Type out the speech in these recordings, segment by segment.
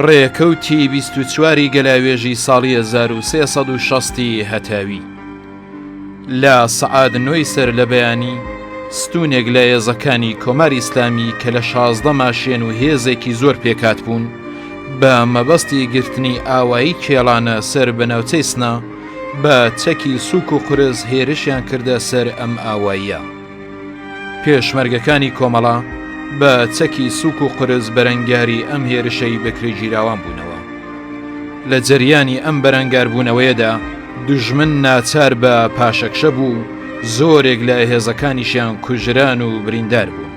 ڕێکەوتی 24 ی گەلاوێژی ساڵی 1360 ی هەتاوی لە سەعات نۆی سەر لە بەیانی ستونێک لە هێزەکانی کۆماری ئیسلامی کە لە 16 ماشێن و هێزێکی زۆر پێکات بوون بە مەبەستی گرتنی ئاوایی کێڵانە سەر بە ناوچەی سنە بە چەکی سوک و قورس هێرشیان کردە سەر ئەم ئاواییە. پێشمەرگەکانی کۆمەڵە بە چەکی سوک و قورس بەرەنگاری ئەم هێرشەی بەکرێگیراوان بوونەوە. لە جەریانی ئەم بەرەنگاربوونەوەیەدا دوژمن ناچار بە پاشەکشە بوو و زۆرێک لە هێزەکانیشیان کوژران و بریندار بوون.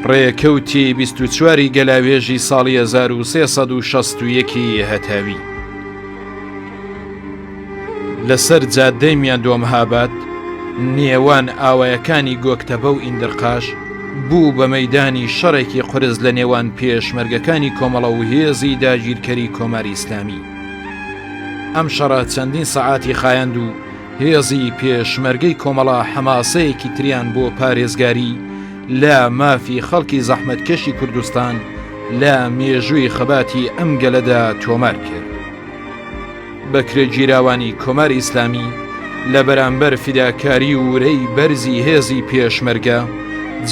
ڕێکەوتی 24 ی گەلاوێژی ساڵی 1361 ی هەتاوی. لەسەر جادەی میاندوە-مهاباد، نێوان ئاوایەکانی گۆکتەپە و ئیندرقاش، بوو بە مەیدانی شەڕێکی قورس لە نێوان پێشمەرگەکانی کۆمەڵە و هێزی داگیرکەری کۆماری ئیسلامی. ئەم شەڕە چەندین سەعاتی خایاند و هێزی پێشمەرگەی کۆمەڵە حەماسەیەکی تریان بۆ پارێزگاری لە مافی خەڵکی زەحمەتکێشی کوردستان لە مێژووی خەباتی ئەم گەلەدا تۆمار کرد. بەکرێگیراوانی کۆماری ئیسلامی لە بەرامبەر فیداکاری و ورەی بەرزی هێزی پێشمەرگە،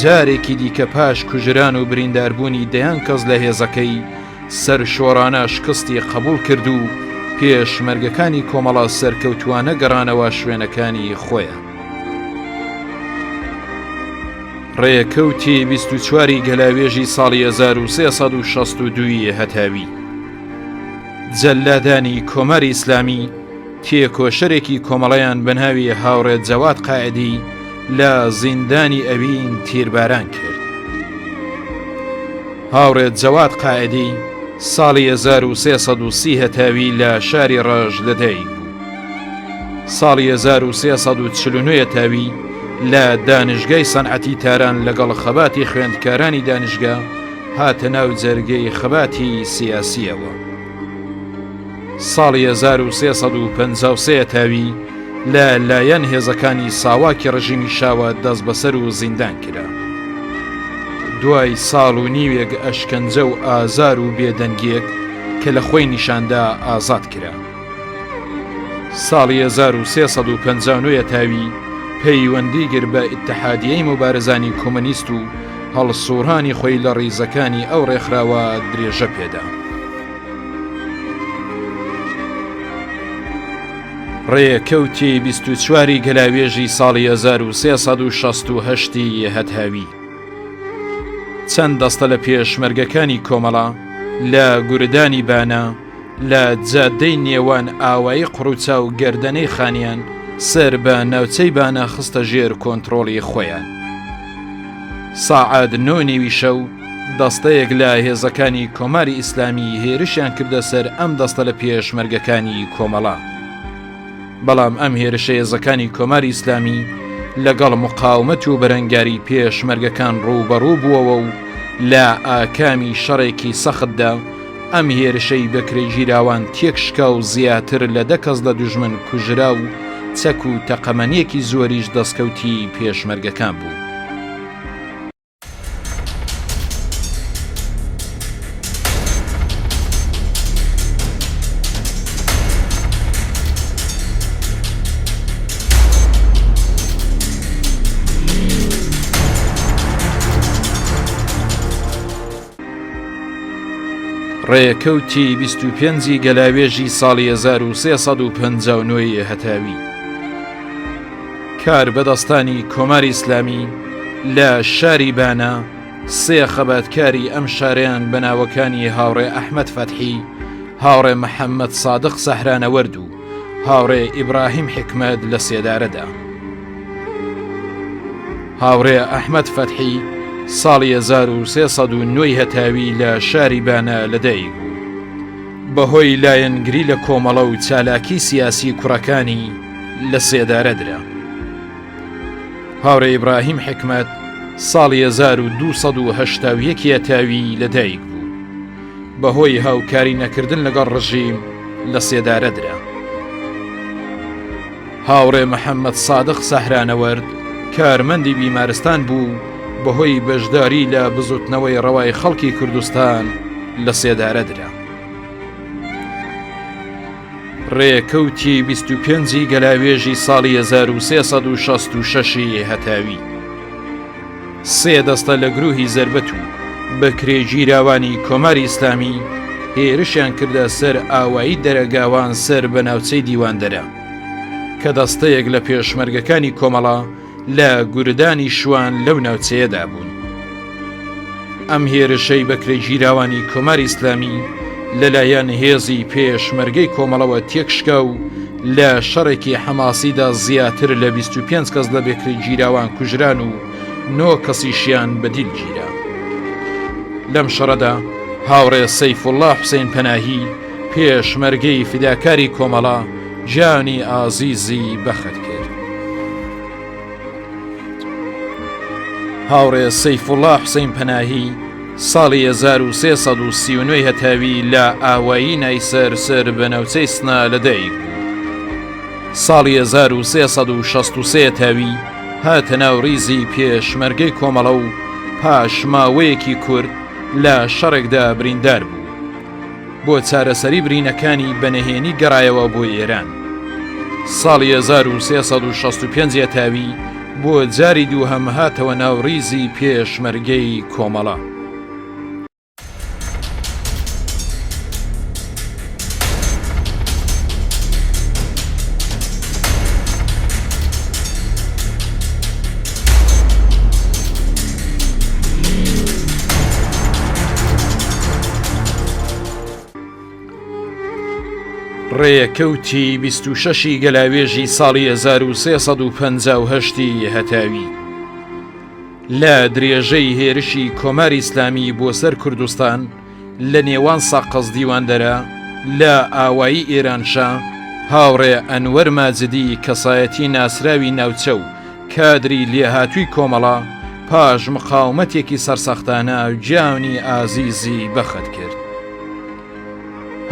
جارێکی دیکە پاش کوژران و برینداربوونی دەیان کەس لە هێزەکەی، سەرشۆڕانە شکستی قەبووڵ کرد و پێشمەرگەکانی کۆمەڵە سەرکەوتووانە گەڕانەوە شوێنەکانی خۆیان. ڕێکەوتی 24 ی گەلاوێژی ساڵی 1362 ی هەتاوی. جەللادانی کۆماری ئیسلامی تێکۆشەرێکی کۆمەڵەیان بە ناوی هاوڕێ جەواد قائدی لە زیندانی ئەوین تیرباران کرد. هاوڕێ جەواد قائدی ساڵی 1330 هەتاوی لە شاری ڕەش لەدایک بوو. ساڵی 1349 هەتاوی لە دانشگای سەنعەتی تاران لەگەڵ خەباتی خوێندکارانی دانشگا هاتە ناو جەرگەی خەباتی سیاسییەوە. ساڵی 1353 تاوی لە لایەن هێزەکانی ساواکی ڕژیمی شاوە دەستبەسەر و زیندان کرا. دوای ساڵ و نیوێک ئەشکەنجە و ئازار و بێدەنگیەک کە لە خۆی نیشاندا ئازاد کرا. ساڵی 1359 تاوی پەیوەندی گر بە ئیتحادیەی موبارزانی کۆمۆنیست و هەڵسوڕانی خۆی لە ڕیزەکانی ئەو ڕێکخراوە درێژە پێدا. ڕێکەوتی 24 ی گەلاوێژی ساڵی 1368 ی هەتاوی چەند دەستە لە پێشمەرگەکانی کۆمەڵە لە گوردانی بانە لە جادەی نێوان ئاوایی قڕوچا و گەردەنەی خانیان سەر بە ناوچەی بانە خستە ژێر کۆنتڕۆڵی خۆیان. ساعات نۆ نیوی شەو دەستەیەک لە هێزەکانی کۆماری ئیسلامی هێرشیان کردە سەر ئەم دەستە لە پێشمەرگەکانی کۆمەڵە. بەڵام ئەم هێرشە هێزەکانی کۆماری ئیسلامی لەگەڵ مقاومەت و بەرەنگاری پێشمەرگەکان ڕووبەڕوو بووەوە و لە ئاکامی شەڕێکی سەختدا ئەم هێرشەی بەکرێگیراوان تێکشکا و زیاتر لە دە کەس لە دوژمن کوژرا و چەک و تەقەمەنییەکی زۆریش دەستکەوتی پێشمەرگەکان بوو. ڕێکەوتی 25 ی گەلاوێژی ساڵی 1359 ی هەتاوی کاربەدەستانی کۆماری ئیسلامی لە شاری بانە سێ خەباتکاری ئەم شارەیان بە ناوەکانی هاوڕێ ئەحمەد فەتحی، هاوڕێ محەممەد سادق سەحرانەوەرد و هاوڕێ ئیبراهیم حیکمەت لە سێدارە دا. هاوڕێ ئەحمەد فەتحی ساڵی 1309 هەتاوی لە شاری بانە لەدایک بوو. بەهۆی لایەنگری لە کۆمەڵە و چالاکی سیاسی کوڕەکانی لە سێدارە درا. هاوڕێ ئیبراهیم حیکمەت ساڵی 1281 هەتاوی لەدایک بوو. بەهۆی هاوکاری نەکردن لەگەڵ ڕژیم لە سێدارە درا. هاوڕێ محەممەد سادق سەحرانەوەرد کارمەندی بیمارستان بوو و بەهۆی بەشداری لە بزوتنەوەی ڕەوای خەڵکی کوردستان. لە سێدارە درا. ڕێکەوتی 25 ی گەلاوێژی ساڵی 1366 ی هەتاوی سێ دەستە لە گروهی زەربەت و بەکرێگیراوانی کۆماری ئیسلامی هێرشیان کردە سەر ئاوایی دەرەگاوان سەر بە ناوچەی دیواندەرە کە دەستەیەک لە پێشمەرگەکانی کۆمەڵە لە گوردانی شوان لەو ناوچەیەدا بوون. ئەم هێرشەی بەکرێگیراوانی کۆماری ئیسلامی لەلایەن هێزی پێشمەرگەی کۆمەڵەوە تێکشکا و لە شەڕێکی حەماسیدا زیاتر لە 25 کەس لە بەکرێگیراوان کوژران و نۆ کەسیشیان بەدیل گیرا. لەم شەڕەدا هاوڕێ سەیفوڵڵا حوسین پەناهی پێشمەرگەی فیداکاری کۆمەڵە گیانی ئازیزی بەخت کرد. هاوڕێ سەیفوڵا حوسین پەناهی ساڵی 1339 هەتاوی لە ئاوایی نایسەر سەر بە ناوچەی سنە لەدایک بوو. ساڵی 1363 هەتاوی هاتە ناو ریزی پێشمەرگەی کۆمەڵە و پاش ماوەیەکی کورت لە شەڕێکدا بریندار بوو. بۆ چارەسەری برینەکانی بە نهێنی گەڕایەوە بۆ ئێران. ساڵی 1365 هەتاوی بۆ جاری دووهەم هاتەوە ناو ڕیزی پێشمەرگەی کۆمەڵە. ڕێکەوتی 26 ی گەلاوێژی ساڵی 1358 ی هەتاوی لە درێژەی هێرشی کۆماری ئیسلامی بۆ سەر کوردستان لە نێوان سەقز دیواندەرە لە ئاوایی ئێرانشا هاوڕێ ئەنوەر ماجدی کەسایەتی ناسراوی ناوچە و کادری لێهاتووی کۆمەڵە پاش مقاومەتێکی سەرسەختانە گیانی ئازیزی بەخت کرد.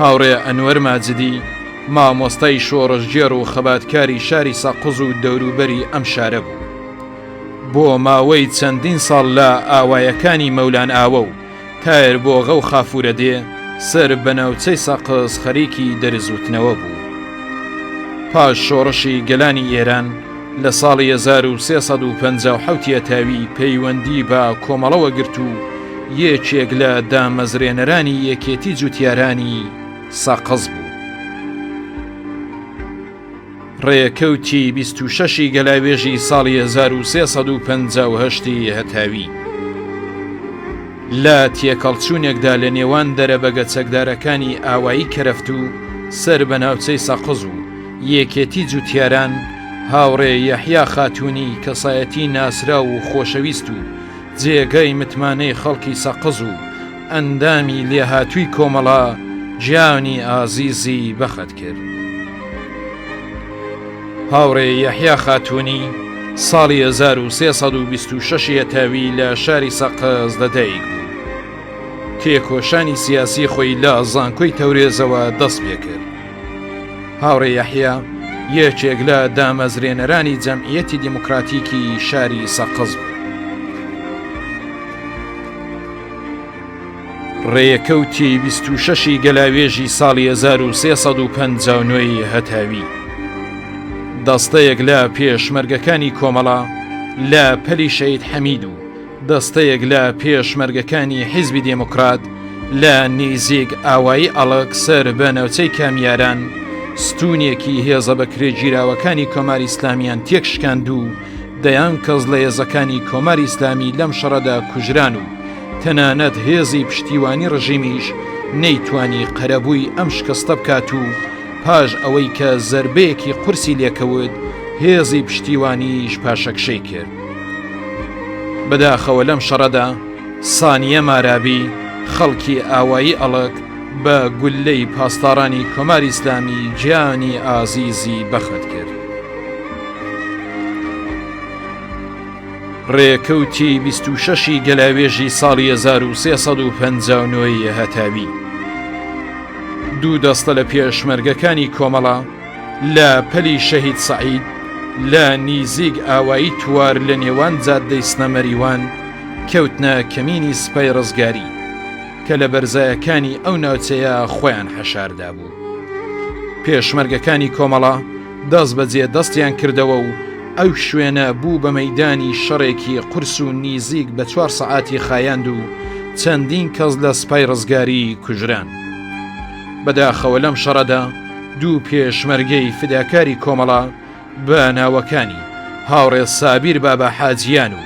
هاوڕێ ئەنوەر ماجدی مامۆستای شۆڕشگێڕ و خەباتکاری شاری سەقز و دەوروبەری ئەم شارە بوو. بۆ ماوەی چەندین ساڵ لە ئاوایەکانی مەولانئاوە و تایەر بۆغە و خافورەدێ سەر بە ناوچەی سەقز خەریکی دەرزوتنەوە بوو. پاش شۆڕشی گەلانی ئێران لە ساڵی 1357 هەتاوی پەیوەندی بە کۆمەڵەوە گرت و یەکێک لە دامەزرێنەرانی یەکێتی جوتیارانی سەقز بوو. ڕێکەوتی 26 ی گەلاوێژی ساڵی 1358 ی هەتاوی لە تێکەڵچوونێکدا لە نێوان دەرەبەگە چەکدارەکانی ئاوایی کەرەفت و سەر بە ناوچەی سەقز و یەکێتی جوتیاران هاوڕێ یەحیا خاتوونی کەسایەتی ناسراو و خۆشەویست و جێگای متمانەی خەڵکی سەقز و ئەندامی لێهاتووی کۆمەڵە گیانی ئازیزی بەخت کرد. هاوڕێ یەحیا خاتوونی ساڵی 1326 هەتاوی لە شاری سەقز لەدایک بوو. تێکۆشانی سیاسی خۆی لە زانکۆی تەورێزەوە دەست پێکرد. هاوڕێ یەحیا یەکێک لە دامەزرێنەرانی جەمعیەتی دیموکراتیکی شاری سەقز بوو. ڕێکەوتی 26 ی گەلاوێژی ساڵی 1359 ی هەتاوی دەستەیەک لە پێشمەرگەکانی کۆمەڵە لە پەلی شەهید حەمید و دەستەیەک لە پێشمەرگەکانی حیزبی دێموکرات لە نیزیک ئاوایی ئەڵک سەر بە ناوچەی کامیاران ستوونێکی هێزە بەکرێگیراوەکانی کۆماری ئیسلامیان تێکشکاند و دەیان کەس لە هێزەکانی کۆماری ئیسلامی لەم شەڕەدا کوژران و تەنانەت هێزی پشتیوانی ڕژیمیش نەیتوانی قەرەبووی ئەم شکستە بکات و پاش ئەوەی کە زەربەیەکی قورسی لێکەوت هێزی پشتیوانیش پاشەکشەی کرد. بەداخەوە لەم شەڕەدا سانیە مارابی خەڵکی ئاوایی ئەڵک بە گوللەی پاسدارانی کۆماری ئیسلامی گیانی ئازیزی بەخت کرد. ڕێکەوتی 26 ی گەلاوێژی ساڵی 1359 ی هەتاوی دوو دەستە لە پێشمەرگەکانی کۆمەڵە لە پەلی شەهید سەعید لە نیزیک ئاوایی توار لە نێوان جادەی سنە مەریوان کەوتنە کەمینی سپای ڕزگاری. کە لە بەرزایەکانی ئەو ناوچەیە خۆیان حەشاردابوو. پێشمەرگەکانی کۆمەڵە دەست بەجێ دەستیان کردەوە و ئەو شوێنە بوو بە مەیدانی شەڕێکی قورس و نیزیک بە چوار سەعاتی خایاند و چەندین کەس لە سپای ڕزگاری کوژران. بەداخەوە لەم شەڕەدا دوو پێشمەرگەی فداکاری کۆمەڵە بە ناوەکانی، هاوڕێ سابیر بابا حاجیان و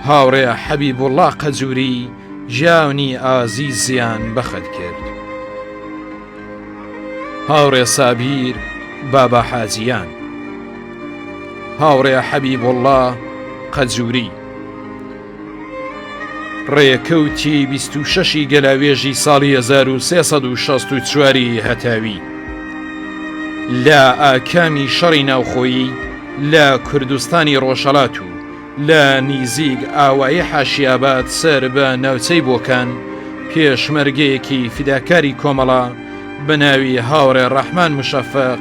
هاوڕێ حەبیبوڵڵا قەجووری گیانی ئازیزیان بەخت کرد. هاوڕێ سابیر بابا حاجیان. هاوڕێ حەبیبوڵڵا قەجووری. ڕێکەوتی 26 ی گەلاوێژی ساڵی 1364 ی هەتاوی لە ئاکامی شەڕی ناوخۆیی لە کوردستانی ڕۆژهەڵات و لە نیزیک ئاوایی حاشیاباد سەر بە ناوچەی بۆکان پێشمەرگەیەکی فیداکاری کۆمەڵە بە ناوی هاوڕێ ڕەحمان مشەفەق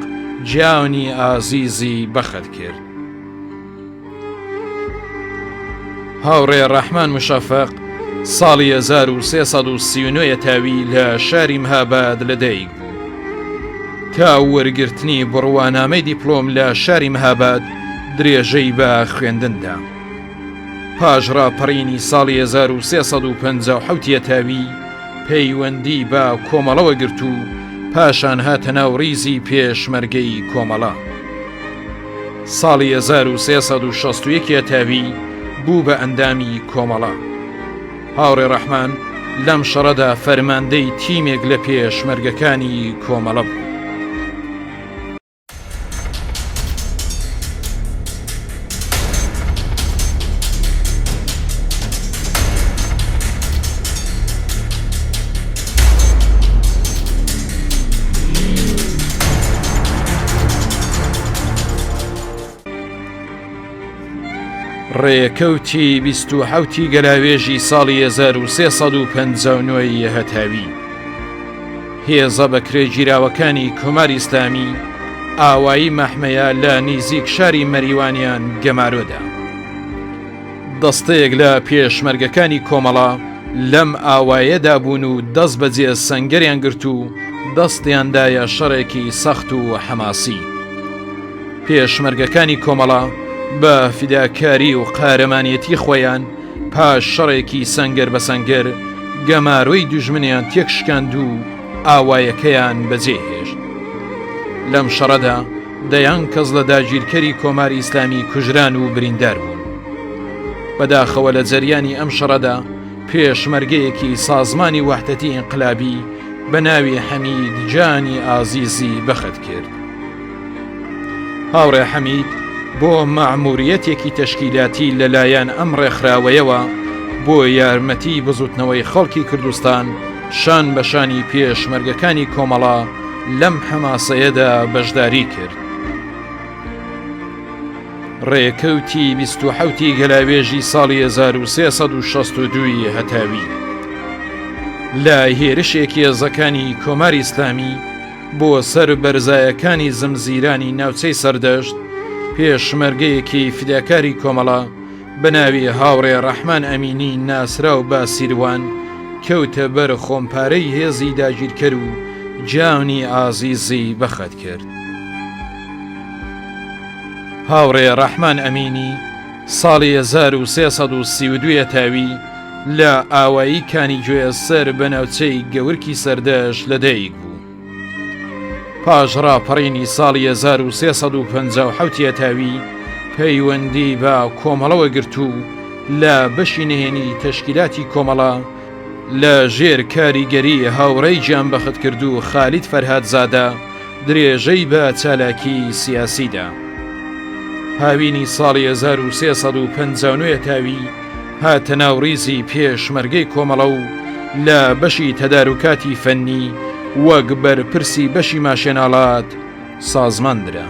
گیانی ئازیزی بەخت کرد. هاوڕێ ڕەحمان مشەفەق ساڵی 1339 یەتاوی لە شاری مهاباد لەدایک بوو. تا وەرگرتنی بڕوانامەی دیپلۆم لە شاری مهاباد درێژەی بە خوێندن دا. پاش ڕاپەڕینی ساڵی 1357 یەتاوی پەیوەندی بە کۆمەڵەوە گرت و پاشان هاتە ناو ڕیزی پێشمەرگەی کۆمەڵە. ساڵی 1361 یەتاوی بوو بە ئەندامی کۆمەڵە. هاوڕێ ڕەحمان لەم شەڕەدا فەرماندەی تیمێک لە پێشمەرگەکانی کۆمەڵە بوو. ڕێکەوتی 27 ی گەلاوێژی ساڵی 1359 ی هەتاوی هێزە بەکرێگیراوەکانی کۆماری ئیسلامی ئاوایی مەحمەیە لە نیزیک شاری مەریوانیان گەمارۆدا. دەستەیەک لە پێشمەرگەکانی کۆمەڵە لەم ئاوایەدا بوون و دەست بەجێ سەنگەریان گرت و دەستیان دایە شەڕێکی سەخت و حەماسی. پێشمەرگەکانی کۆمەڵە بە فیداکاری و قارەمانێتی خۆیان پاش شەڕێکی سەنگەر بە سەنگەر گەمارۆی دوژمنیان تێکشکاند و ئاوایەکەیان بەجێهێشت. لەم شەڕەدا دەیان کەس لە داگیرکەری کۆماری ئیسلامی کوژران و بریندار بوون. بەداخەوە لە جەریانی ئەم شەڕەدا پێشمەرگەیەکی سازمانی وەحدەتی ئینقلابی بە ناوی حەمید گیانی ئازیزی بەخت کرد. هاوڕێ حەمید بۆ مەعموریەتێکی تەشکیلاتی لەلایەن ئەم ڕێکخراوەیەوە بۆ یارمەتی بزوتنەوەی خەڵکی کوردستان شان بە شانی پێشمەرگەکانی کۆمەڵە لەم حەماسەیەدا بەشداری کرد. ڕێکەوتی 27 ی گەلاوێژی ساڵی 1362 ی هەتاوی لە هێرشێکی هێزەکانی کۆماری ئیسلامی بۆ سەر بەرزایەکانی زمزیرانی ناوچەی سەردەشت پێشمەرگەیەکی فیداکاری کۆمەڵە بە ناوی هاوڕێ ڕەحمان ئەمینی ناسراو بە سیروان کەوتە بەر خۆمپارەی هێزی داگیرکەر و گیانی ئازیزی بەخت کرد. هاوڕێ ڕەحمان ئەمینی ساڵی 1332 یەتاوی لە ئاوایی کانیگوێ سەر بە ناوچەی گەورکی سەردەشت لەدایک بوو. پاش ڕاپەڕینی ساڵی 1357 یەتاوی پەیوەندی بە کۆمەڵەوە گرت و لە بەشی نهێنی تەشکیلاتی کۆمەڵە لە ژێر کاریگەری هاوڕێی گیانبەختکردوو خالید فەرهادزادە درێژەی بە چالاکی سیاسی دا. هاوینی ساڵی 1359 یەتاوی هاتە ناو ڕیزی پێشمەرگەی کۆمەڵە و لە بەشی تەداروکاتی فەنی وەک بەرپرسی بەشی ماشێناڵات سازمان درا.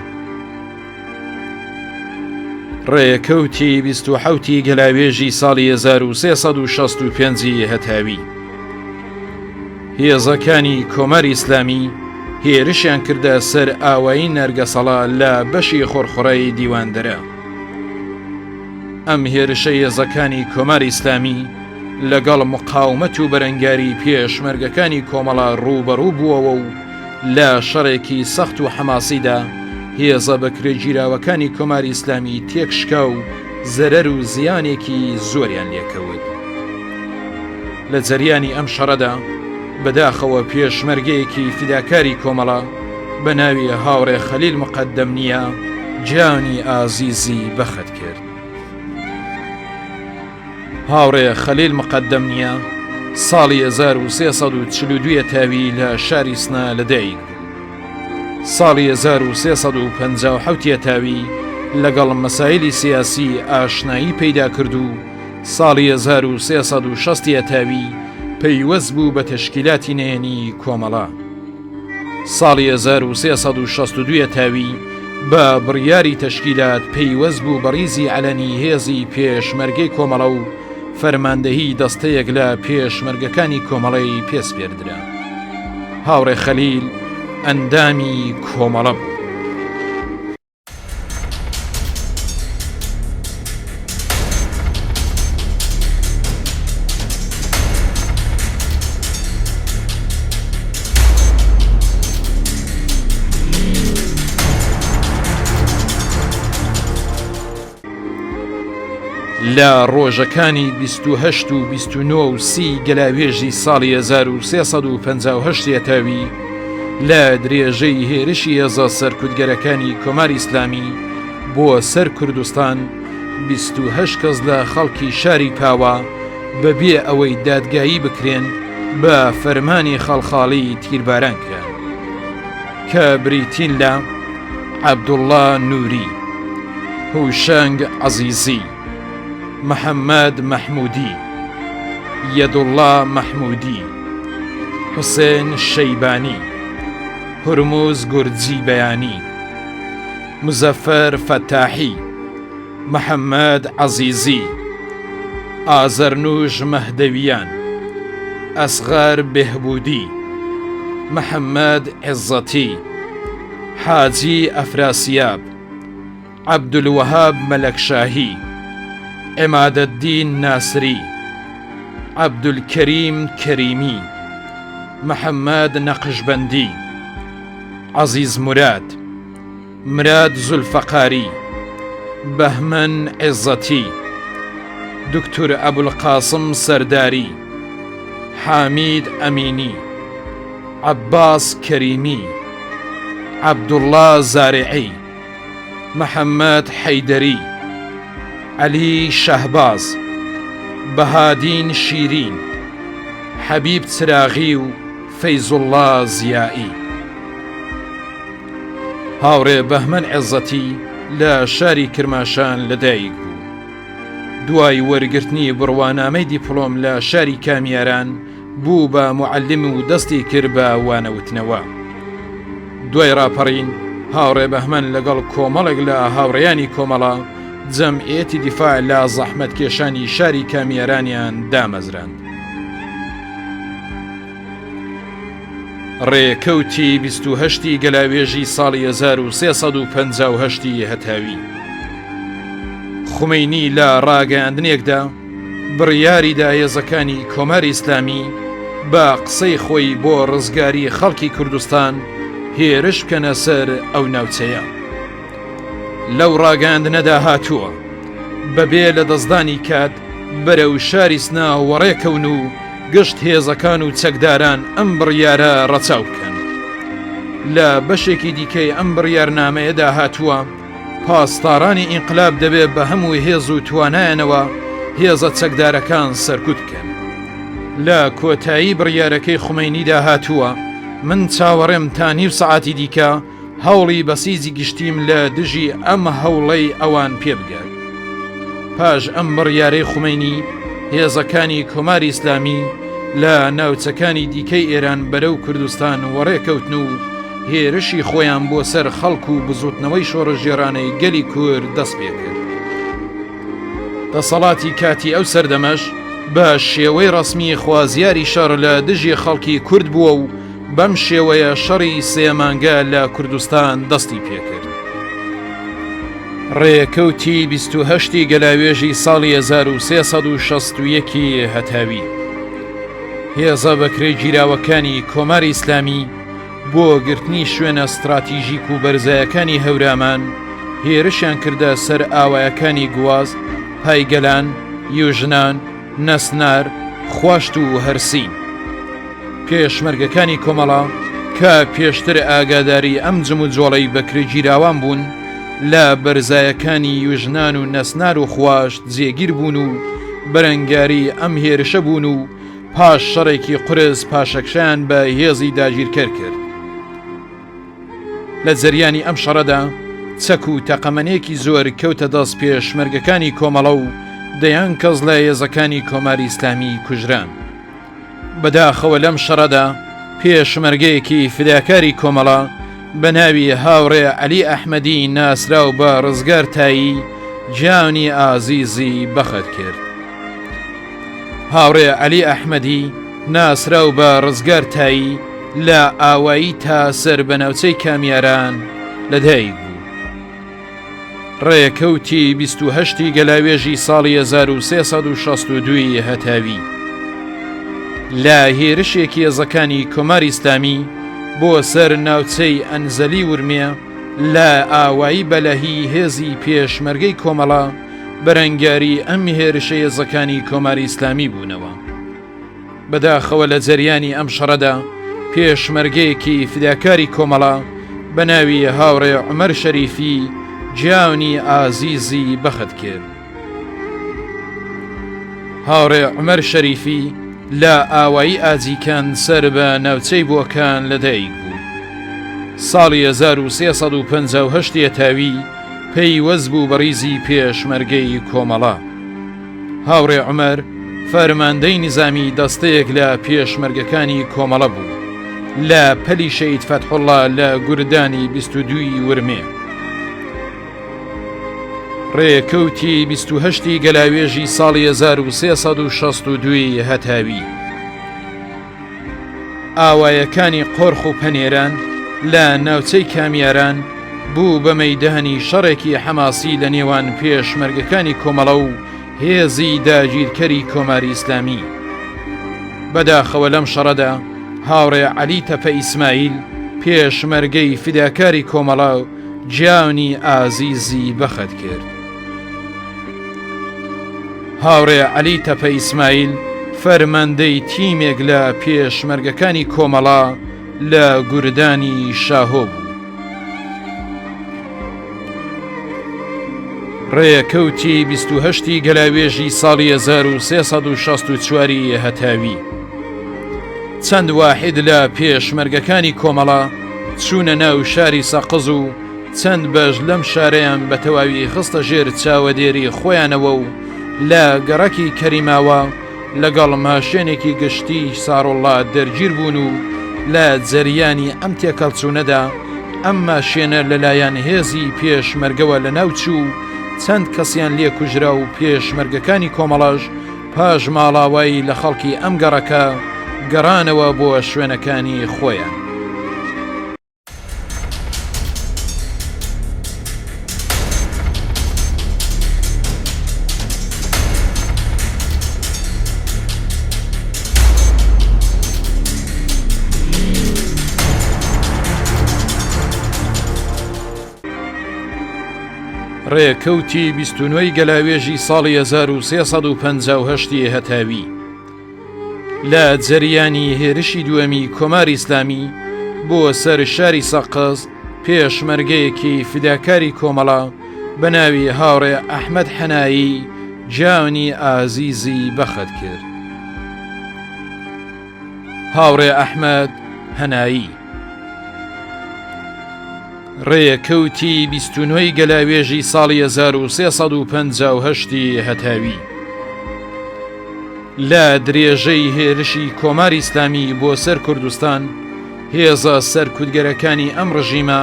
ڕێکەوتی 27 ی گەلاوێژی ساڵی 1365 ی هەتاوی هێزەکانی کۆماری ئیسلامی هێرشیان کردە سەر ئاوایی نەرگەسەڵا لە بەشی خۆرخۆڕەی دیواندەرە. ئەم هێرشە هێزەکانی کۆماری ئیسلامی. لەگەڵ مقاومەت و بەرەنگاری پێشمەرگەکانی کۆمەڵە ڕووبەڕوو بووەوە و لە شەڕێکی سەخت و حەماسیدا هێزە بەکرێگیراوەکانی کۆماری ئیسلامی تێکشکا و زەرەر و زیانێکی زۆریان لێکەوت. لە جەریانی ئەم شەڕەدا بەداخەوە پێشمەرگەیەکی فیداکاری کۆمەڵە بە ناوی هاوڕێ خەلیل مقەدەمنیا گیانی ئازیزی بەخت کرد. هاوڕێ خەلیل مقەدەمنیا ساڵی 1342 تاوی لە شاری سنە لەدایک بوو. ساڵی 1357 یەتاوی لەگەڵ مەسایلی سیاسی ئاشنایی پەیدا کرد و ساڵی 1360 یەتاوی پەیوەست بوو بە تەشکیلاتی نهێنی کۆمەڵە. ساڵی 1362 یەتاوی بە بڕیاری تەشکیلات پەیوەست بوو بە ڕیزی عەلەنی هێزی پێشمەرگەی کۆمەڵە و فەرماندەهی دەستەیەک لە پێشمەرگەکانی کۆمەڵەی پێسپێردرا. هاوڕێ خەلیل ئەندامی کۆمەڵە بوو. لە ڕۆژەکانی 28 و 29 و سی گەلاوێژی ساڵی 1358 یەتاوی لە درێژەی هێرشی هێزە سەرکوتگەرەکانی کۆماری ئیسلامی بۆ سەر کوردستان 28 کەس لە خەڵکی شاری پاوە بەبێ ئەوەی دادگایی بکرێن بە فەرمانی خەڵخاڵی تیرباران کران. کە بریتین لە، عەبدوڵڵا نووری، هوشەنگ عەزیزی، محەممەد مەحموودی، یەدوڵڵا مەحموودی، حوسێن شەیبانی، هورموز گورجی بەیانی، مزەفەر فەتاحی، محەممەد عەزیزی، ئازەرنووش مەهدەویان، ئەسغەر بێهبوودی، محەممەد عێزەتی، حاجی ئەفراسیاب، عەبدولوەهاب مەلەکشاهی، عێمادەدین ناسری، عەبدولکەریم کەریمی، محەممەد نەقشبەندی، عەزیز موراد. مراد زولفەقاری، بەهمەن عێزەتی، دوکتور ئەبولقاسم سەرداری، حامید ئەمینی، عەباس کەریمی، عەبدوڵڵا زارعی، محەممەد حەیدەری، عەلی شەهباز، بەهادین شیرین، حەبیب چراغی و فەیزوڵڵا زیائی. هاوڕێ بەهمەن عێزەتی لە شاری کرماشان لەدایک بوو. دوای وەرگرتنی بڕوانامەی دیپڵۆم لە شاری کامیاران بوو بە موعەلیم و دەستی کرد بە وانەوتنەوە. دوای ڕاپەڕین هاوڕێ بەهمەن لەگەڵ کۆمەڵێک لە هاوڕێیانی کۆمەڵە جەمعیەتی دیفاع لە زەحمەتکێشانی شاری کامیارانیان دامەزراند. ڕێکەوتی 28 ی گەلاوێژی ساڵی 1358 ی هەتاوی خومەینی لە ڕاگەیاندنێکدا بڕیاریدا هێزەکانی کۆماری ئیسلامی بە قسەی خۆی بۆ ڕزگاری خەڵکی کوردستان هێرش بکەنە سەر ئەو ناوچەیە. لەو ڕاگەیاندنەدا هاتووە، بەبێ لەدەستدانی کات بەرەو شاری سنە وەڕێکەون و گشت هێزەکان و چەکداران ئەم بڕیارە ڕەچاو بکەن. لە بەشێکی دیکەی ئەم بڕیارنامەیەدا هاتووە، پاسدارانی ئینقلاب دەبێ بە هەموو هێز و توانایانەوە هێزە چەکدارەکان سەرکوت بکەن. لە کۆتایی بڕیارەکەی خومەینیدا هاتووە، من چاوەڕێم تا نیو سەعاتی دیکە هەوڵی بەسیجی گشتیم لە دژی ئەم هەوڵەی ئەوان پێ بگات. پاش ئەم بڕیارەی خومەینی، هێزەکانی کۆماری ئیسلامی لە ناوچەکانی دیکەی ئێران بەرەو کوردستان وەڕێ کەوتن و هێرشی خۆیان بۆ سەر خەڵک و بزووتنەوەی شۆڕشگێڕانەی گەلی کورد دەست پێ کرد. دەسەڵاتی کاتی ئەو سەردەمەش بە شێوەی ڕەسمی خوازیاری شەڕ لە دژی خەڵکی کورد بووە و بەم شێوەیە شەڕی سێ مانگە لە کوردستان دەستی پێکرد. ڕێکەوتی 28 ی گەلاوێژی ساڵی 1361 ی هەتاوی هێزە بەکرێگیراوەکانی کۆماری ئیسلامی بۆ گرتنی شوێنە ستراتیژیک و بەرزایەکانی هەورامان هێرشیان کردە سەر ئاوایەکانی گواز، پایگەلان، یوژنان، نەسنار، خواشت و هەرسین. پێشمەرگەکانی کۆمەڵە کە پێشتر ئاگاداری ئەم جموجۆڵەی بەکرێگیراوان بوون، لە بەرزایەکانی یوژنان و نەسنار و خواشت جێگیر بوون و بەرەنگاری ئەم هێرشە بوون و پاش شەڕێکی قورس پاشەکشەیان بە هێزی داگیرکەر کرد. لە جەریانی ئەم شەڕەدا چەک و تەقەمەنێکی زۆر کەوتە دەست پێشمەرگەکانی کۆمەڵە و دەیان کەس لە هێزەکانی کۆماری ئیسلامی کوژران. بەداخەوە لەم شەڕەدا پێشمەرگەیەکی فداکاری کۆمەڵە بە ناوی هاوڕێ عەلی ئەحمەدی ناسراو بە ڕزگار تایی گیانی ئازیزی بەخت کرد. هاوڕێ عەلی ئەحمەدی ناسراو بە ڕزگار تایی لە ئاوایی تا سەر بە ناوچەی کامیاران لەدایک بوو. ڕێکەوتی 28 ی گەلاوێژی ساڵی 1362 ی هەتاوی لە هێرشێکی هێزەکانی کۆماری ئیسلامی بۆ سەر ناوچەی ئەنزەلی ورمێ لە ئاوایی بەلەهی هێزی پێشمەرگەی کۆمەڵە بەرەنگاری ئەم هێرشە هێزەکانی کۆماری ئیسلامی بوونەوە. بەداخەوە لە جەریانی ئەم شەڕەدا پێشمەرگەیەکی فیداکاری کۆمەڵە بە ناوی هاوڕێ عومەر شەریفی گیانی ئازیزی بەخت کرد. هاوڕێ عومەر شەریفی لە ئاوایی ئاجیکان سەر بە ناوچەی بۆکان لەدایک بوو. ساڵی 1358 یەتاوی پەیوەست بوو بە ڕیزی پێشمەرگەی کۆمەڵە. هاوڕێ عومەر فەرماندەی نیزامی دەستەیەک لە پێشمەرگەکانی کۆمەڵە بوو لە پەلی شەهید فەتحوڵڵا لە گوردانی 22 ی ورمێ. ڕێکەوتی 28 ی گەلاوێژی ساڵی 1362 ی هەتاوی. ئاوایەکانی قۆرخ و پەنێران لە ناوچەی کامیاران بوو بە مەیدانی شەڕێکی حەماسی لە نێوان پێشمەرگەکانی کۆمەڵە و هێزی داگیرکەری کۆماری ئیسلامی. بەداخەوە لەم شەڕەدا هاوڕێ عەلی تەپە ئیسمایل پێشمەرگەی فیداکاری کۆمەڵە گیانی ئازیزی بەخت کرد. هاوڕێ عەلی تەپە ئیسمایل فەرماندەی تیمێک لە پێشمەرگەکانی کۆمەڵە لە گوردانی شاهۆ بوو. ڕێکەوتی 28 ی گەلاوێژی ساڵی 1364 ی هەتاوی چەند واحید لە پێشمەرگەکانی کۆمەڵە چوونە ناو شاری سەقز و چەند بەش لەم شارەیان بە تەواوی خستە ژێر چاوەدێری خۆیانەوە و لە گەڕەکی کەریماوا لەگەڵ ماشێنێکی گشتی ساڕۆڵا دەرگیر بوون و لە جەریانی ئەم تێکەڵچوونەدا ئەم ماشێنە لەلایەن هێزی پێشمەرگەوە لەناوچوو و چەند کەسیان لێ کوژرا و پێشمەرگەکانی کۆمەڵەش پاش ماڵاوایی لە خەڵکی ئەم گەڕەکە گەڕانەوە بۆ شوێنەکانی خۆیان. ڕێکەوتی 29 ی گەلاوێژی ساڵی 1358 ی هەتاوی لە جەریانی هێرشی دووەمی کۆماری ئیسلامی بۆ سەر شاری سەقز پێشمەرگەیەکی فیداکاری کۆمەڵە بە ناوی هاوڕێ ئەحمەد حەنایی گیانی ئازیزی بەخت کرد. هاوڕێ ئەحمەد هەنایی ڕێکەوتی 29 ی گەلاوێژی ساڵی 1358 ی هەتاوی لە درێژەی هێرشی کۆماری ئیسلامی بۆ سەر کوردستان هێزە سەرکوتگەرەکانی ئەم ڕژیمە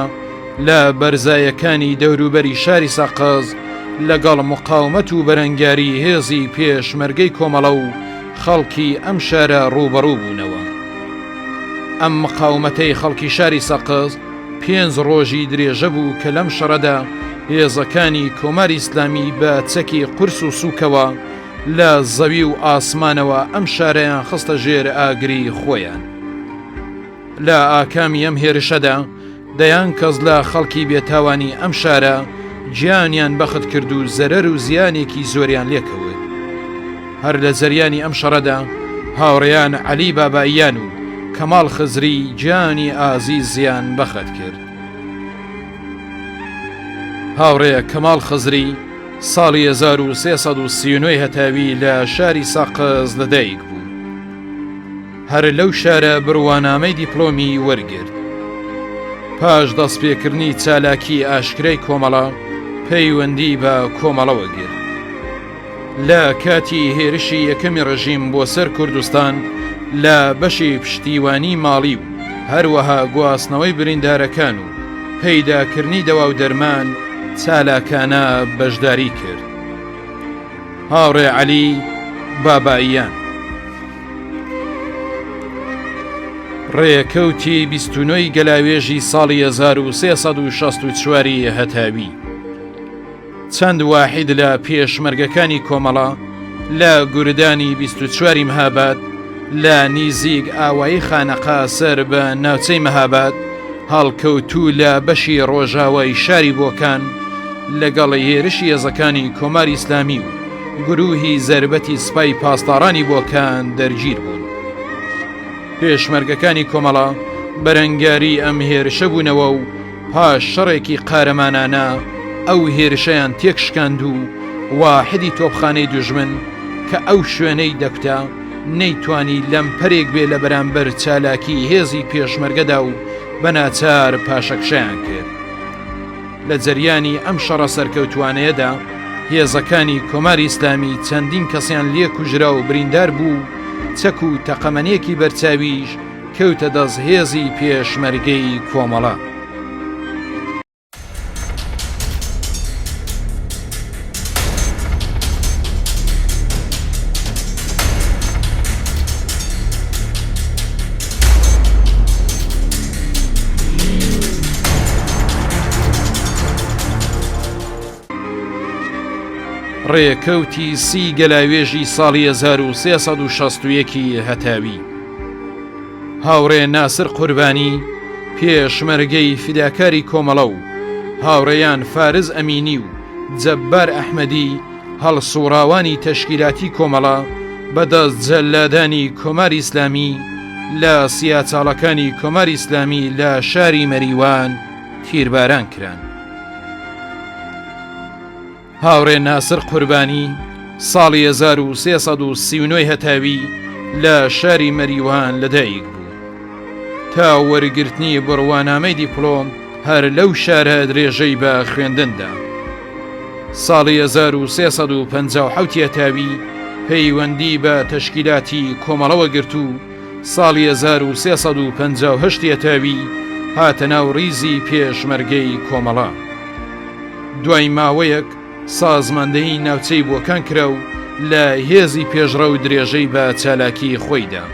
لە بەرزایەکانی دەوروبەری شاری سەقز لەگەڵ مقاومەت و بەرەنگاری هێزی پێشمەرگەی کۆمەڵە و خەڵکی ئەم شارە ڕووبەڕوو بوونەوە. ئەم مقاومەتەی خەڵکی شاری سەقز پێنج ڕۆژی درێژە بوو کە لەم شەڕەدا هێزەکانی کۆماری ئیسلامی بە چەکی قورس و سووکەوە لە زەوی و ئاسمانەوە ئەم شارەیان خستە ژێر ئاگری خۆیان. لە ئاکامی ئەم هێرشەدا دەیان کەس لە خەڵکی بێتاوانی ئەم شارە گیانیان بەخت کرد و زەرەر و زیانێکی زۆریان لێکەوت. هەر لە جەریانی ئەم شەڕەدا هاوڕێیان عەلی باباییان و کەماڵ خزری گیانی ئازیزیان بەخت کرد. هاوڕێ کەماڵ خزری ساڵی 1339 هەتاوی لە شاری سەقز لەدایک بوو. هەر لەو شارە بڕوانامەی دیپلۆمی وەرگرت. پاش دەستپێکردنی چالاکی ئاشکرای کۆمەڵە پەیوەندی بە کۆمەڵەوە گرت. لە کاتی هێرشی یەکەمی ڕژیم بۆ سەر کوردستان لە بەشی پشتیوانی ماڵی و هەروەها گواستنەوەی بریندارەکان و پەیداکردنی دەوا و دەرمان چالاکانە بەشداری کرد. هاوڕێ عەلی باباییان. ڕێکەوتی 29 ی گەلاوێژی ساڵی 1364 ی هەتاوی چەند واحید لە پێشمەرگەکانی کۆمەڵە لە گوردانی 24 ی مهاباد لە نیزیک ئاوایی خانەقا سەر بە ناوچەی مهاباد هەڵکەوتوو لە بەشی ڕۆژاوای شاری بۆکان لەگەڵ هێرشی هێزەکانی کۆماری ئیسلامی و گروهی زەربەتی سپای پاسدارانی بۆکان دەرگیر بوون. پێشمەرگەکانی کۆمەڵە بەرەنگاری ئەم هێرشە بوونەوە و پاش شەڕێکی قارەمانانە ئەو هێرشەیان تێکشکاند و واحدی تۆپخانەی دوژمن کە ئەو شوێنەی دەکوتا نەیتوانی لەمپەرێک بێ لە بەرامبەر چالاکی هێزی پێشمەرگەدا و بەناچار پاشەکشەیان کرد. لە جەریانی ئەم شەڕە سەرکەوتووانەیەدا هێزەکانی کۆماری ئیسلامی چەندین کەسیان لێ کوژرا و بریندار بوو و چەک و تەقەمەنییەکی بەرچاویش کەوتە دەست هێزی پێشمەرگەی کۆمەڵە. ڕێکەوتی سی گەلاوێژی ساڵی 1361 هەتاوی هاوڕێ ناسر قوربانی پێشمەرگەی فیداکاری کۆمەڵە و هاوڕێیان فارز ئەمینی و جەبار ئەحمەدی هەڵسوڕاوانی تەشکیلاتی کۆمەڵە بە دەست جەلادانی کۆماری ئیسلامی لە سیاچاڵەکانی کۆماری ئیسلامی لە شاری مەریوان تیرباران کران. هاوڕێ ناسر قوربانی ساڵی 1339 هەتاوی لە شاری مەریوان لەدایک بوو. تا وەرگرتنی بڕوانامەی دیپلۆم هەر لەو شارە درێژەی بە خوێندن دا. ساڵی 1357 هەتاوی پەیوەندی بە تەشکیلاتی کۆمەڵەوە گرت و ساڵی 1358 هەتاوی هاتە ناو ڕیزی پێشمەرگەی کۆمەڵە. دوای ماوەیەک سازماندەهی ناوچەی بۆکان کرا و لە هێزی پێشڕەو درێژەی بە چالاکی خۆی دا.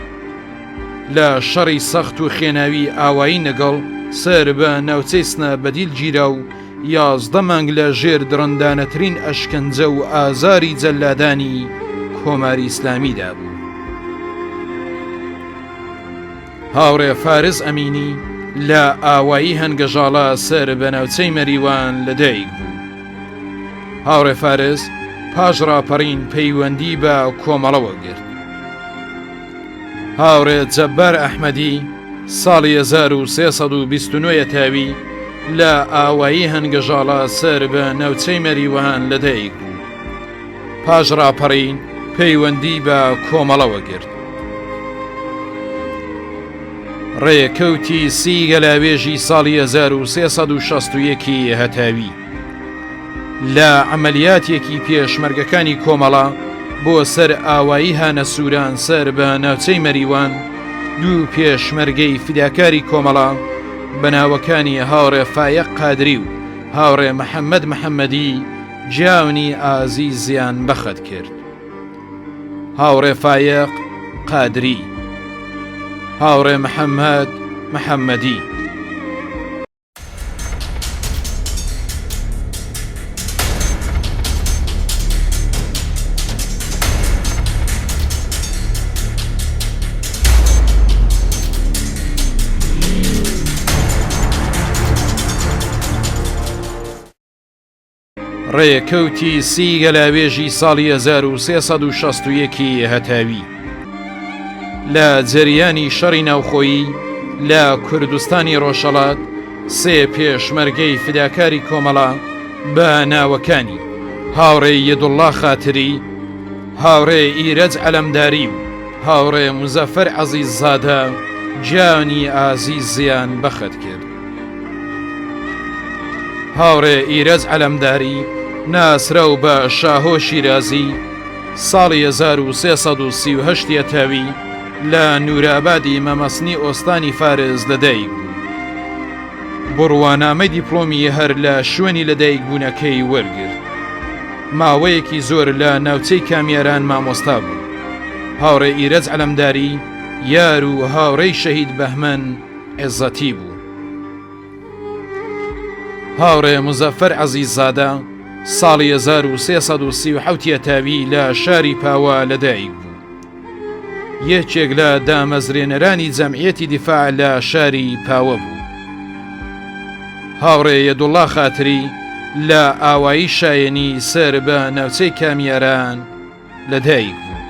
لە شەڕی سەخت و خێناوی ئاوایی نەگەڵ سەر بە ناوچەی سنە بەدیل گیرا و 11 مانگ لە ژێر دڕندانەترین ئەشکەنجە و ئازاری جەلادانی کۆماری ئیسلامیدا بوو. هاوڕێ فارس ئەمینی لە ئاوایی هەنگەژاڵە سەر بە ناوچەی مەریوان لەدایک بوو. هاوڕێ فارس پاش ڕاپەڕین پەیوەندی بە کۆمەڵەوە گرت. هاوڕێ جەبار ئەحمەدی ساڵی 1329 تاوی لە ئاوایی هەنگەژاڵە سەر بە ناوچەی مەریوان لەدایک بوو. پاش ڕاپەڕین پەیوەندی بە کۆمەڵەوە گرت. ڕێکەوتی سی گەلاوێژی ساڵی 1361 هەتاوی لە عەمەلیاتێکی پێشمەرگەکانی کۆمەڵە بۆ سەر ئاوایی هانە سووران سەر بە ناوچەی مەریوان دوو پێشمەرگەی فیداکاری کۆمەڵە بە ناوەکانی هاوڕێ فایەق قادری و هاوڕێ محەممەد محەممەدی گیانی ئازیزیان بەخت کرد. هاوڕێ فایەق قادری. هاوڕێ محەممەد محەممەدی. ڕێکەوتی سی گەلاوێژی ساڵی 1361 ی هەتاوی لە جەریانی شەڕی ناوخۆیی لە کوردستانی ڕۆژهەڵات سێ پێشمەرگەی فیداکاری کۆمەڵە بە ناوەکانی هاوڕێ یەدوڵڵا خاتری، هاوڕێ ئیرەج عەلەمداری و هاوڕێ مزەفەر عەزیززادە گیانی ئازیزیان بەخت کرد. هاوڕێ ئیرەج عەلەمداری ناسراو بە شاهۆ شیرازی ساڵی 1338 یەتاوی لە نورابادی مەمەسنی ئۆستانی فارس لەدایک بوو. بڕوانامەی دیپلۆمی هەر لە شوێنی لەدایکبوونەکەی وەرگرت. ماوەیەکی زۆر لە ناوچەی کامیاران مامۆستا بوو. هاوڕێ ئیرەج عەلەمداری یار و هاوڕێی شەهید بەهمەن عێزەتی بوو. هاوڕێ مزەفەر عەزیززادە ساڵی 1337 یەتاوی لە شاری پاوە لەدایک بوو. یەکێک لە دامەزرێنەرانی جەمعیەتی دیفاع لە شاری پاوە بوو. هاوڕێ یەدوڵڵا خاتری لە ئاوایی شایەنی سەر بە ناوچەی کامیاران لەدایک بوو.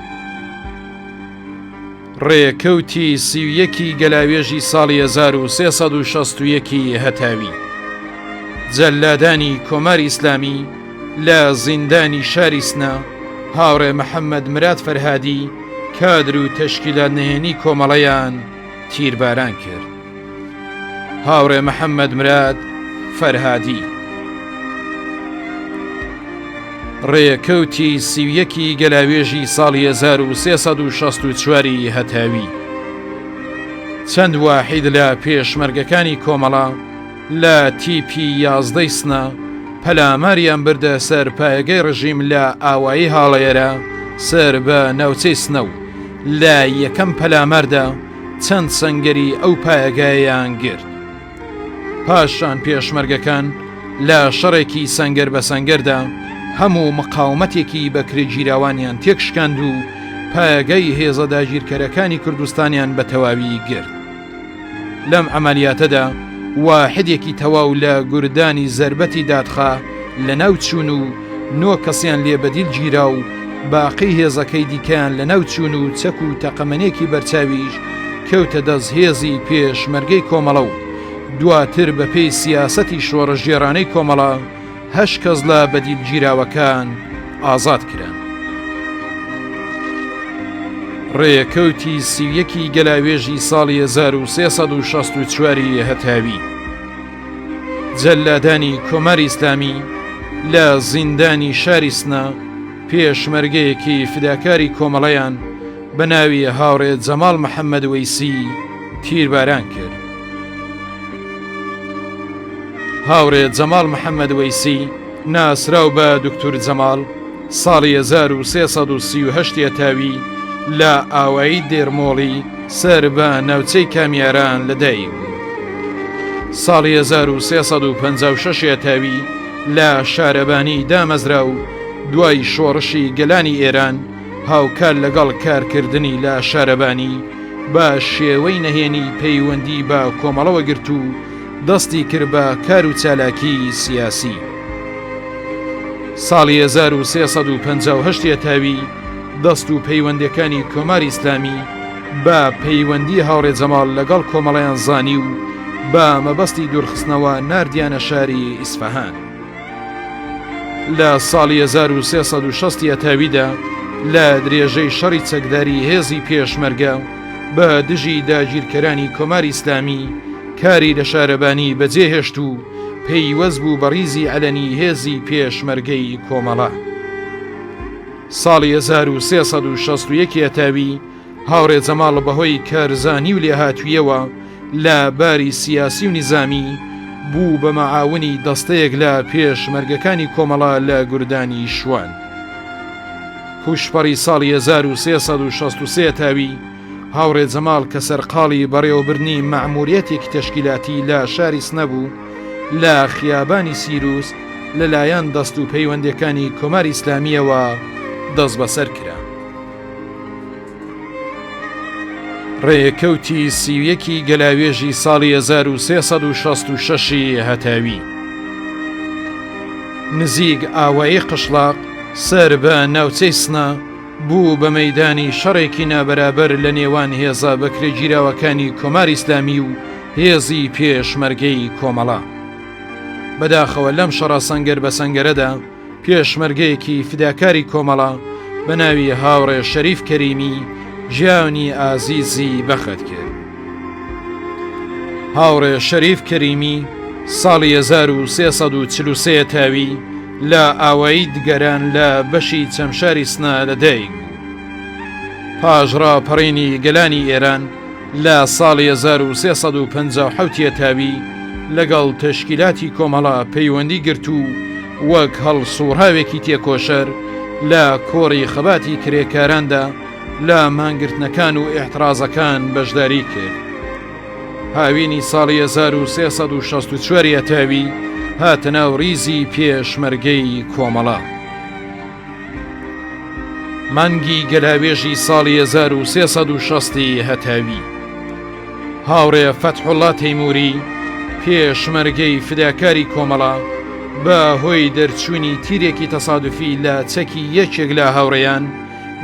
ڕێکەوتی 31 گەلاوێژی ساڵی 1361 هەتاوی جەلادانی کۆماری ئیسلامی لە زیندانی شاری سنە هاوڕێ محەممەد مراد فەرهادی کادر و تەشکیلات نهێنی کۆمەڵەیان تیرباران کرد. هاوڕێ محەممەد مراد فەرهادی ڕێکەوتی 31 گەلاوێژی ساڵی 1364 هەتاوی چەند واحید لە پێشمەرگەکانی کۆمەڵە لە تیپی یازدەی سنە پەلاماریان بردە سەر پایەگەی ڕژیم لە ئاوایی هاڵێرە سەر بە ناوچەی سنە و لە یەکەم پەلاماردا چەند سەنگەری ئەو پایەگایەیان گرت. پاشان پێشمەرگەکان لە شەڕێکی سەنگەر بە سەنگەردا هەموو مقاومەتێکی بەکرێگیراوانیان تێکشکاند و پایەگای هێزە داگیرکەرەکانی کوردستانیان بە تەواوی گرت. لەم عەمەلیاتەدا واحدێکی تەواو لە گوردانی زەربەتی دادخا لەناو چوون و نۆ کەسیان لێ بەدیل گیرا و باقی هێزەکەی دیکەیان لەناو چوون و چەک و تەقەمەنێکی بەرچاویش کەوتە دەست هێزی پێشمەرگەی کۆمەڵە و دواتر بەپێی سیاسەتی شۆڕشگێڕانەی کۆمەڵە هەشت کەس لە بەدیلگیراوەکان ئازاد کران. ڕێکەوتی 31 ی گەلاوێژی ساڵی 1364 ی هەتاوی جەلادانی کۆماری ئیسلامی لە زیندانی شاری سنە پێشمەرگەیەکی فداکاری کۆمەڵەیان بە ناوی هاوڕێ جەماڵ محەممەد وەیسی تیرباران کرد. هاوڕێ جەماڵ محەممەد وەیسی ناسراو بە دکتور جەماڵ ساڵی 1338 یەتاوی لە ئاوایی دێرمۆڵی سەر بە ناوچەی کامیاران لەدایک بوو. ساڵی 1356 یەتاوی لە شارەبانی دامەزرا و دوای شۆڕشی گەلانی ئێران هاوکات لەگەڵ کارکردنی لە شارەبانی بە شێوەی نەهێنی پەیوەندی بە کۆمەڵەوە گرت و دەستی کرد بە کار و چالاکی سیاسی. ساڵی 1358 یەتاوی دەست و پەیوەندەکانی کۆماری ئیسلامی بە پەیوەندی هاوڕێ جەماڵ لەگەڵ کۆمەڵیان زانی و بە مەبەستی دوورخستنەوە ناردیانە شاری ئیسفەهان. لە ساڵی 1360 یەتاویدا لە درێژەی شەڕی چەکداری هێزی پێشمەرگە بە دژی داگیرکەرانی کۆماری ئیسلامی کاری لە شارەبانی بەجێهێشت و پەیوەست بوو بە ڕیزی عەلەنی هێزی پێشمەرگەی کۆمەڵە. ساڵی 1361 یەتاوی هاوڕێ جەماڵ بەهۆی کارزانی و لێهاتوویەوە لە باری سیاسی و نیزامی بوو بە مەعاونی دەستەیەک لە پێشمەرگەکانی کۆمەڵە لە گوردانی شوان. پووشپەڕی ساڵی 1363 تاوی هاوڕێ جەماڵ کە سەرقاڵی بەڕێوەبردنی مەعموریەتێکی تەشکیلاتی لە شاری سنە بوو لە خیابانی سیروس لەلایەن دەست و پەیوەندەکانی کۆماری ئیسلامییەوە دەستبەسەر کرا. ڕێکەوتی 31 ی گەلاوێژی ساڵی 1366 ی هەتاوی. نزیک ئاوایی قشڵاق سەر بە ناوچەی سنە، بوو بە مەیدانی شەڕێکی نابەرابەر لە نێوان هێزە بەکرێگیراوەکانی کۆماری ئیسلامی و هێزی پێشمەرگەی کۆمەڵە. بەداخەوە لەم شەڕە سەنگەر بە سەنگەرەدا پێشمەرگەیەکی فیداکاری کۆمەڵە بە ناوی هاوڕێ شەریف کەریمی گیانی ئازیزی بەخت کرد. هاوڕێ شەریف کەریمی ساڵی 1343 تاوی لە ئاوایی دگەران لە بەشی چەمشاری سنە لەدایک بوو. پاش ڕاپەڕینی گەلانی ئێران لە ساڵی 1357 یەتاوی لەگەڵ تەشکیلاتی کۆمەڵە پەیوەندی گرت و وەک هەڵسوڕاوێکی تێکۆشەر لە کۆڕی خەباتی کرێکاراندا لە مانگرتنەکان و ئیعتڕازەکان بەشداری کرد. هاوینی ساڵی 1364 یەتاوی هاتە ناو ریزی پێشمەرگەی کۆمەڵە. مانگی گەلاوێژی ساڵی 1360 هەتاوی هاوڕێ فەتحوڵا تەیموری پێشمەرگەی فداکاری کۆمەڵە بە هۆی دەرچوونی تیرێکی تەسادفی لە چەکی یەکێک لە هاوڕێیان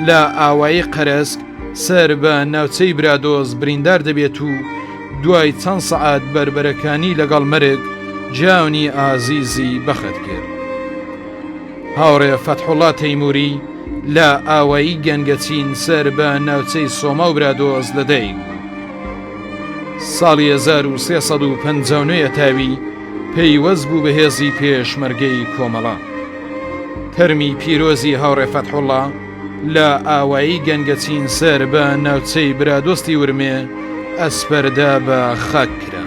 لە ئاوایی قەرەسک سەر بە ناوچەی برادۆز بریندار دەبێت و دوای چەند سەعات بەربەرەکانی لەگەڵ مەرگ گیانی ئازیزی بەخت کرد. هاوڕێ فەتحوڵا تەیموری لە ئاوایی گەنگەچین سەر بە ناوچەی سۆما و برادۆز لەدایک بوو. ساڵی 1359 هەتاوی پەیوەست بوو بە هێزی پێشمەرگەی کۆمەڵە. تەرمی پیرۆزی هاوڕێ فەتحوڵا لە ئاوایی گەنگەچین سەر بە ناوچەی برادۆستی ورمێ ئەسپەردە بە خاک کرا.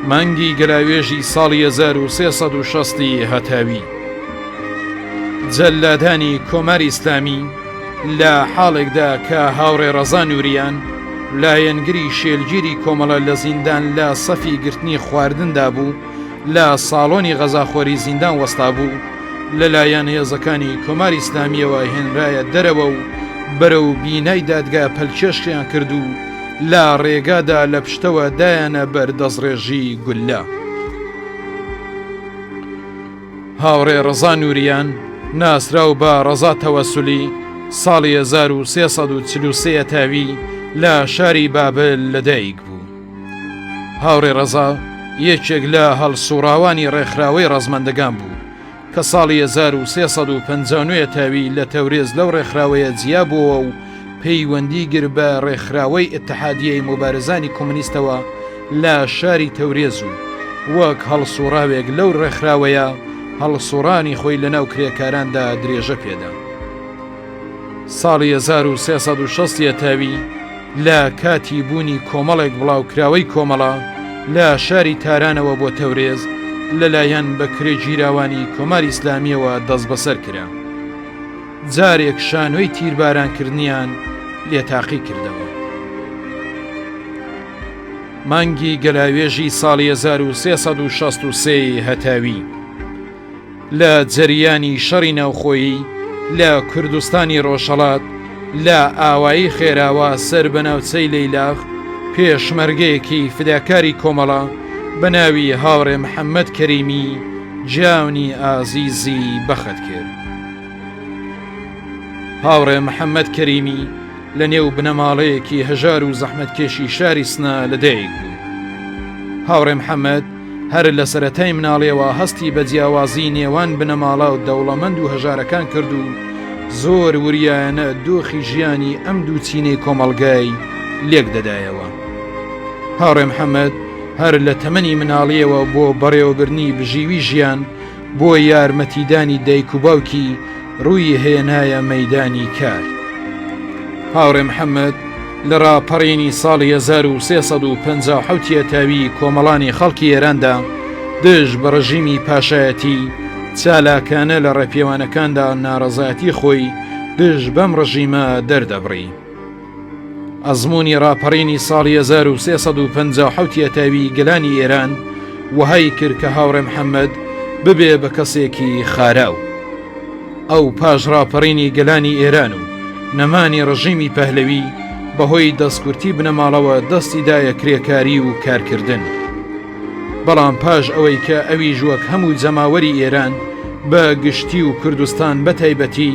مانگی گەلاوێژی ساڵی 1360 هەتاوی جەلادانی کۆماری ئیسلامی لە حاڵێکدا کە هاوڕێ ڕەزا نوریان لایەنگری شێلگیری کۆمەڵە لە زیندان لە سەفی گرتنی خواردندا بوو لە ساڵۆنی غەزاخۆری زیندان وەستا بوو لەلایەن هێزەکانی کۆماری ئیسلامیەوە هێنرایە دەرەوە و بەرەو بینای دادگا پەلکێشیان کرد و لە ڕێگادا لە پشتەوە دایانە بەر دەستڕێژی گوللە. هاوڕێ ڕەزا نوریان ناسراو بە ڕەزا تەوەسولی ساڵی 1343 هەتاوی لە شاری بابل لەدایک بوو. هاوڕێ ڕەزا یەکێک لە هەڵسوڕاوانی ڕێکخراوەی ڕەزمەندەگان بوو کە ساڵی 1359 هەتاوی لە تەورێز لەو ڕێکخراوەیە جیا بووەوە و پەیوەندی گر بە ڕێکخراوەی ئیتحادیەی موبارزانی کۆمۆنیستەوە لە شاری تەورێز و وەک هەڵسوڕاوێک لەو ڕێکخراوەیە هەڵسوڕانی خۆی لەناو کرێکاراندا درێژە پێدا. ساڵی 1360 یەتاوی لە کاتی بوونی کۆمەڵێک بڵاوکراوەی کۆمەڵە لە شاری تارانەوە بۆ تەورێز لەلایەن بەکرێگیراوانی کۆماری ئیسلامیەوە دەستبەسەر کرا. جارێک شانۆی تیربارانکردنیان لێ تاقی کردەوە. مانگی گەلاوێژی ساڵی 1363 هەتاوی لە جەریانی شەڕی ناوخۆیی لە کوردستانی ڕۆژهەڵات لە ئاوایی خێراوە سەر بە ناوچەی لەیلاخ پێشمەرگەیەکی فداکاری کۆمەڵە بە ناوی هاوڕێ محەممەد کەریمی گیانی ئازیزی بەخت کرد. هاوڕێ محەممەد کەریمی لە نێو بنەماڵەیەکی هەژار و زەحمەتکێشی شاری سنە لەدایک بوو. هاوڕێ محەممەد هەر لە سەرەتای مناڵیەوە هەستی بە جیاوازی نێوان بنەماڵە و دەوڵەمەند و هەژارەکان کرد و زۆر وریایانە دۆخی ژیانی ئەم دوو چینەی کۆمەڵگای لێک دەدایەوە. هاوڕێ محەممەد هەر لە تەمەنی مناڵیەوە بۆ بەڕێوەبردنی بژیوی ژیان بۆ یارمەتیدانی دایک و باوکی ڕووی هێنایە مەیدانی کار. هاوڕێ محەممەد لە ڕاپەڕینی ساڵی 1357 یەتاوی کۆمەڵانی خەڵکی ئێراندا دژ بە ڕژیمی پاشایەتی چالاکانە لە ڕێپێوانەکاندا ناڕەزایەتی خۆی دژ بەم ڕژیمە دەردەبڕی. ئەزموونی ڕاپەڕینی ساڵی 1357 یەتاوی گەلانی ئێران وەهای کرد کە هاوڕێ محەممەد ببێ بە کەسێکی خاراو. ئەو پاش ڕاپەڕینی گەلانی ئێران و نەمانی ڕژیمی پەهلەوی بەهۆی دەستکورتی بنەماڵەوە دەستی دایە کرێکاری و کارکردن. بەڵام پاش ئەوەی کە ئەویش وەک هەموو جەماوەری ئێران بە گشتی و کوردستان بە تایبەتی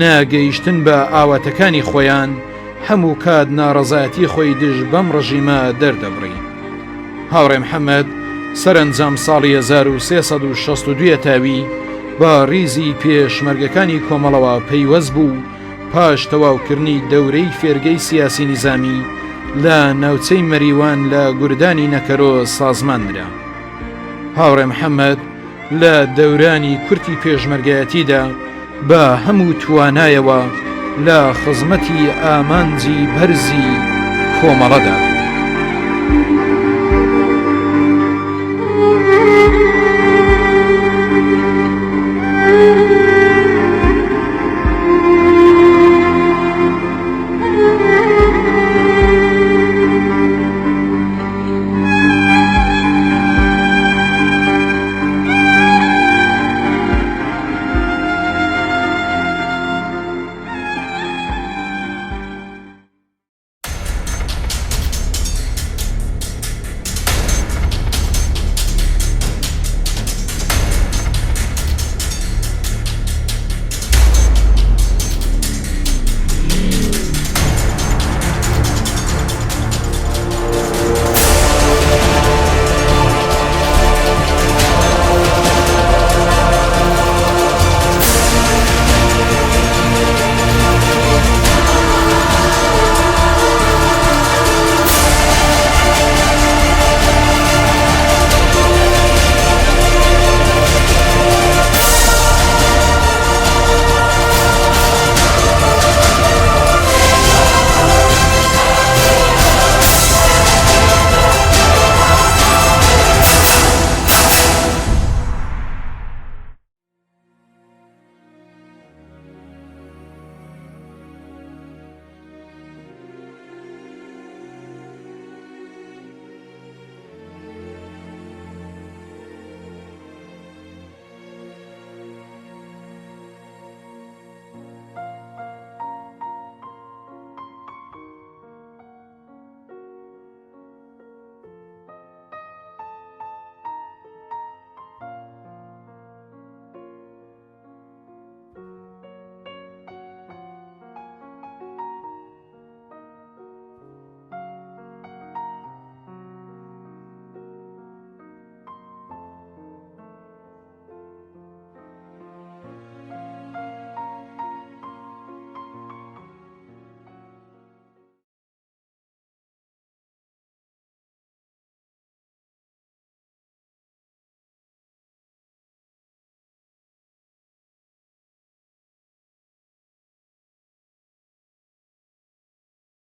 نەگەیشتن بە ئاواتەکانی خۆیان، هەموو کات ناڕەزایەتی خۆی دژ بەم ڕژیمە دەردەبڕی. هاوڕێ محەمەد سەرەنجام ساڵی 1362 تاوی بە ڕیزی پێشمەرگەکانی کۆمەڵەوە پەیوەست بوو و پاش تەواوکردنی دەورەی فێرگەی سیاسی نیزامی لە ناوچەی مەریوان لە گوردانی نەکەرۆ سازمان درا. هاوڕێ محەمەد لە دەورانی کورتی پێشمەرگایەتیدا بە هەموو توانایەوە لە خزمەتی ئامانجی بەرزی کۆمەڵەدا بوو.